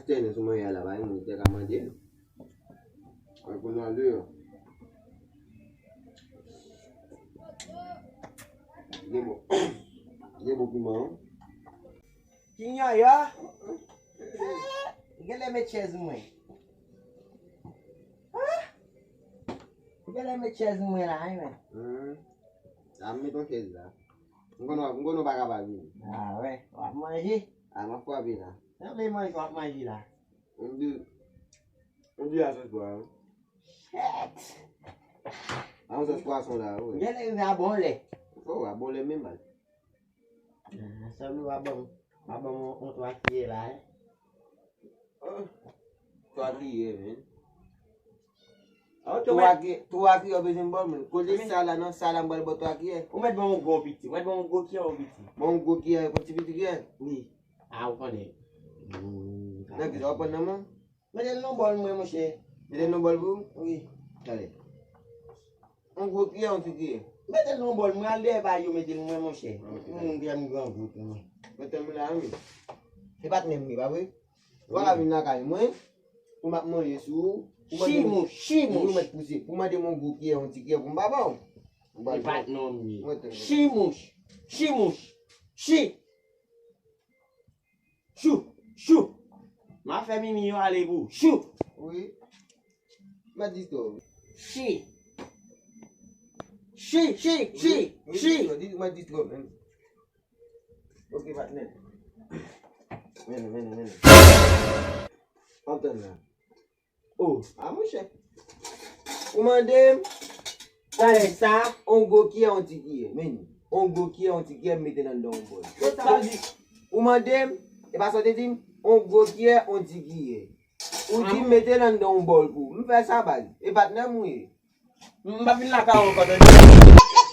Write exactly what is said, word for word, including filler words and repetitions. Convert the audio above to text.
Tènè sou mwen la, pa gen moun ki te ka mande. Mwen konn al deyò. Gen bon. Gen bon piman. Kinyon yo. Genlè met chèz mwen. Genlè met chèz mwen la, wi, men. Hmm. A, m met yon chèz la. M konn w, m konn w pa ka pa vini. A, wè. W ap manje? A, m ap frape la. Nan vle manje w ap manje la. M di, m di a sòs pwa, wi. Shit! A yon sòs pwason la, wi. Genlè rive a bon lè. O, a bon lè menm, baz. Ah, sanble w ap ban m, w ap ban m yon, yon twa kiyè la, wi. Ah, twa kiyè, men. Ok, twa kiyè, twa kiyè w bezwen ban m. Kote sa la, nan sa la, m pral ba w twa kiyè. Ou mèt ban m yon gwo piti, ou mèt ban m yon gwo kiyè, yon piti. Ban m yon gwo kiyè, yon ti piti kiyè. Wi. A, ou konnen. Nan ki sa w ap pran nan men? Mete l nan bòl mwen, monchè. Mete l nan bòl pou ou? Wi. Tande. Yon gwo kiyè, yon ti kiyè. Mete l nan bòl mwen, al dèyè bay yo, mete l mwen, monchè. Ok. Moun ki jan m grangou tou, mwen. Mete l la, wi. Se patnè m ye, pa vre? Ou pa ka vin lakay mwen, pou m ap manje sou ou, pou mande m, chimouch, chimouch. Ou mèt pouse, pou mande m yon gwo kiyè, yon ti kiyè, pou m pa ba w. Se patnè m ye. Chimouch, chimouch, chi. Chou, chou. M a fè mimi yo ale pou chou. Wi. M a distò. Chi. Chi, chi, chi, chi. Wi, wi, distò, di, m a distò, men. Ok, patnè. Mennen, mennen, mennen. Antann la. O, a monchè. Ou mande m, talè sa, on gwo kiyè, on ti kiyè. Men, on gwo kiyè, on ti kiyè, m mete l anndan on bòl. Sa l di, ou mande m, e pa sa w te di m, on gwo kiyè, on ti kiyè. Ou di m mete l anndan on bòl pou ou. M fè sa, baz. E patnè m ou ye. M pa vin lakay ou ankò, tande.